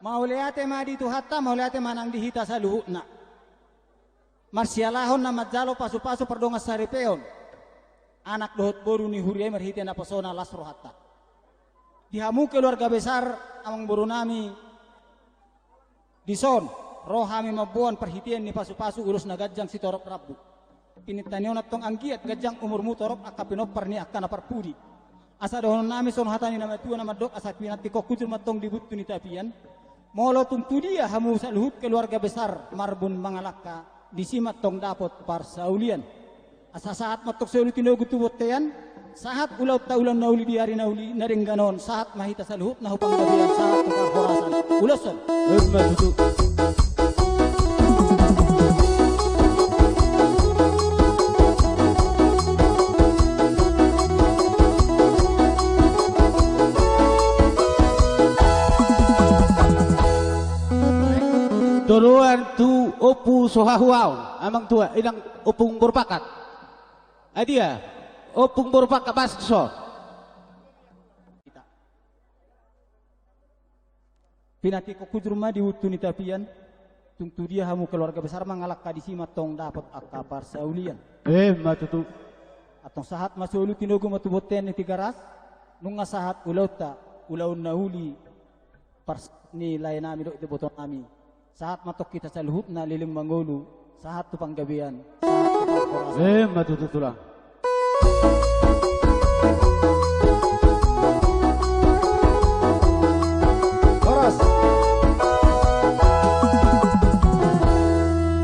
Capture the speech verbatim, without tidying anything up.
Mauliate ma di Tuhanta, mauliate ma nang di hita saluhutna. Marsialahon na manjalo pasupasu pardongan saripeon, anak dohot boru ni huria i marhite naposona las rohanta. Di hamu keluarga besar amangboru nami, dison ro hami mamboan parhitean ni pasupasu ulos na ganjang sitorop rambu. Pinantihonon antong anggiat ganjang umurmu torop angka pinompar ni angka na parpudi. Asa dohonon nami songon hata ni na matua na mandok, asa pinantikhon hujur ma antong di buntu ni tapian. Molo tung tudia hamu saluhut keluarga besar marbun mangalangka, disi ma antong dapot parsaulian. Asa sahat ma antong solu tinogu tu bontean, sahat ulaonta ulaon na uli di ari na uli na denggan on, sahat ma hita saluhutna tu panggabean, sahat tu parhorasan. Ulos on. Emma tutu. Toruan tu Ompu Sohahuaon, amang tua, inang Ompung Boru Pangkat. Adia, Ompung Boru Pangkat, masuk so. Pinantikhon hujur ma di buntu ni tapian, tung tudia hamu keluarga besar mangalangka, disi ma antong dapot angka parsaulian. Emma tutu. Antong sahat ma solu tinogu ma tu bontean ni Tigaras, nunga sahat ulaonta, ulaon na uli, pars-, ni lae nami dohot iboto nami. Sahat ma antong hita saluhutna leleng mangolu, sahat tu panggabean, sahat tu parhorasan. Emma tutu tulang.